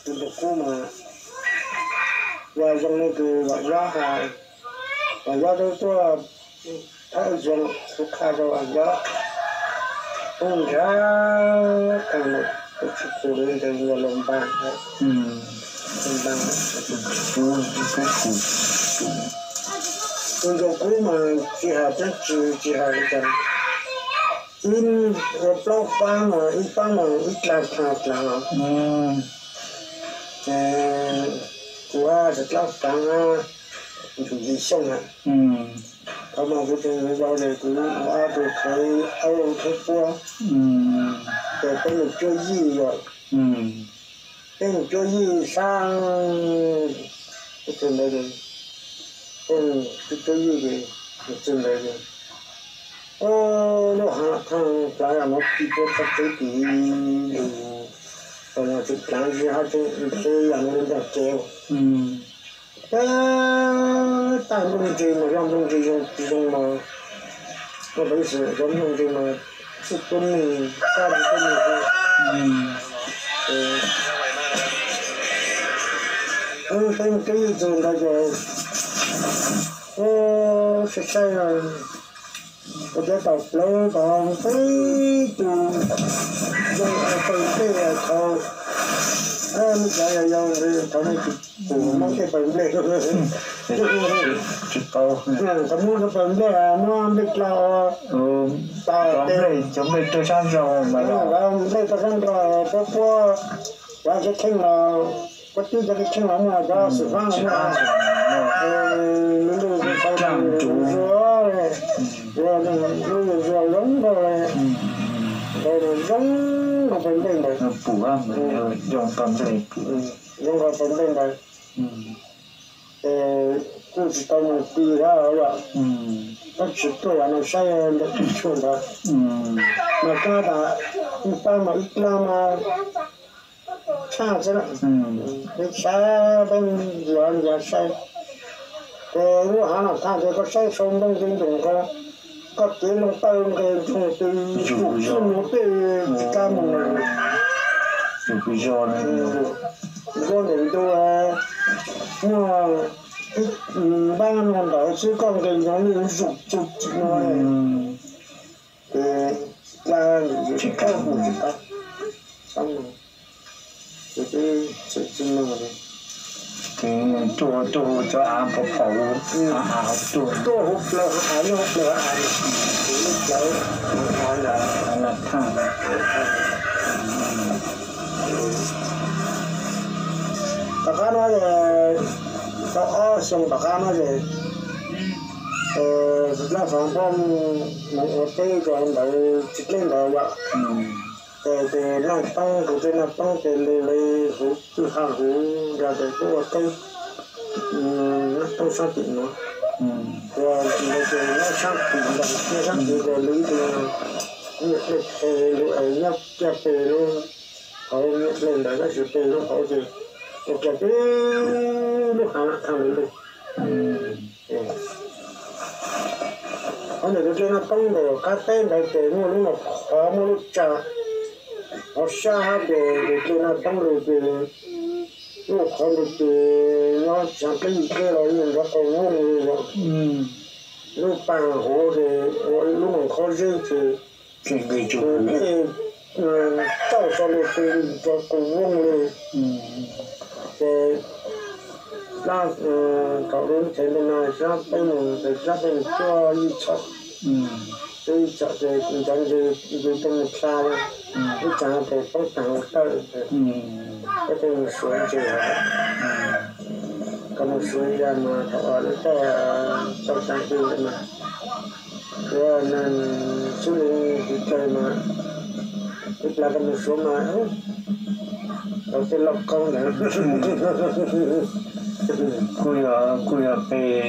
Tus ntsuag kub mas yog zoo li tus Vam Yob hais, Vam Yob twb tuaj thawj zoo, kuv qha rau Vam Yob, kuj nrhiav tag lawm, kuj tsis pum li ntawd, yuav los npaj, npaj. Tus ntsuag kub mas tsis hais dlaab tsi, tsis hais li cas, ib ua plaub paab mas ib paab mas ib dlaab dlaab dlaab. Ces kuv hab dlaab dlaab hab, ntsuj yim xyooj na. Thaum mas kuv tseem yau ces kuv ua ob tug qhev aub thoob puab, ces peb mus cuab yij yom, peb mus cuab yij sab, ib tug ntawd, peb mus cuab yij ces ib tug ntawd, ua lub haav thaj plaav yam nuav ti puab txhaj tseeb tim lug, txawm plaav ntsis hab tseeb ntev yam nuav le ntaag kev. Peb taij nplooj ntseg mas zog nplooj ntseg zoo tsis zoo mas, ua ntawd xwb, zog nplooj ntseg mas txij tuab neeg sab tsis tuab neeg xwb. Peb mus cuab yij txug ntawd ces ua saib saib, ua cov tau plawv tau peb tus zoo pawg nplej thaum, nej cov yau yau ntawd thaum nej tsis pum muab tej pawg nplej, thaum muab cov pawg nplej, muab nplej dlawb, tau cov nplej rau sab nraud, nplej rau sab nraud puab puab cov kheej los, puab tib cov kheej los muaj, cov xwm faab los muaj, lub lub zuag, lub zuag zoo nkauj le, zoo nkauj pawg nplej ntawd, zoo nkauj pawg nplej ntawd. Ces kuj tsis tau mus ti hab yom, tab sis tuaj yam no saib ntawm tsis tshua ntawd, mas kab tas ib pab mas ib dlaab mas tshaj xwb na. Peb saib peb nrhiav nrhiav saib, ces lub haav no thaj ces koj saib sau nplooj ntseg ntoos ko, koj cev loo tawg nqes ntsoog tes yug txuj nuav tej tsis kab mus. Nruab ntawm ntu muaj ib npaab no ntawd xwb koj nqes ntsoog lwj zuj txuj nuav, ces tsis kab mus tsis kab. Ces peb txhwm txij nuav ces tuaj tuaj hu cov av pov phom, av av tuaj, tuaj hu plaws av, nyob hu plaws av, hu plaws av, av laj thaaj. Tom qab no ces tau ob xyoo tom qab no ces Dlaab Xov Paj mus ua teb rau ntawd tsis dleb ntawd yom. Ces tus Naj Toob, tus tij Naj Toob ces lug le huv tij haj huv yog ces kuj ua teb Naj Toob sab tim nuav. Ua ntawd ces nyob sab tim ntawd, nyob sab tim ces lug ib tug nyiaj dlej pem lug es nyob kiag pem lub hauv nyiaj dlej ntawd tab sis pem lub hauv ces ua kiag pem lub haav laj thaaj lug le. Qhov ntawm tus tij Naj Toob ntawm qab teb ntawd ces muaj lub no qhov muaj lub tsa hov sab hab ces tus tij Naj Toob lug ces lub qhov ntawd ces nyob tsev qeb yim teb los yeej nrov qau vooj li os. Lub paag huv ces ua lub no qhov zeb ces tus dlej txauj tau lug ces nrov qau vooj li. Ces dlaab thaum lub ntxhais ntawd no sab peb mus ces sab peb mus cuab yij txhom, cuab yij txhom ces ncav ntses ntses tej mus dlha li, ib txhia ces poob taag hauv tawj, peb tej mus suav ntses, koj mus suav ya mas thaum lub caij tau xyaa plig ntawd mas, suav neeg xwb li tis taw mas, ib plag koj mus suav mas tau tej lauj kaub ntawd. Kuj yog, kuj yog peb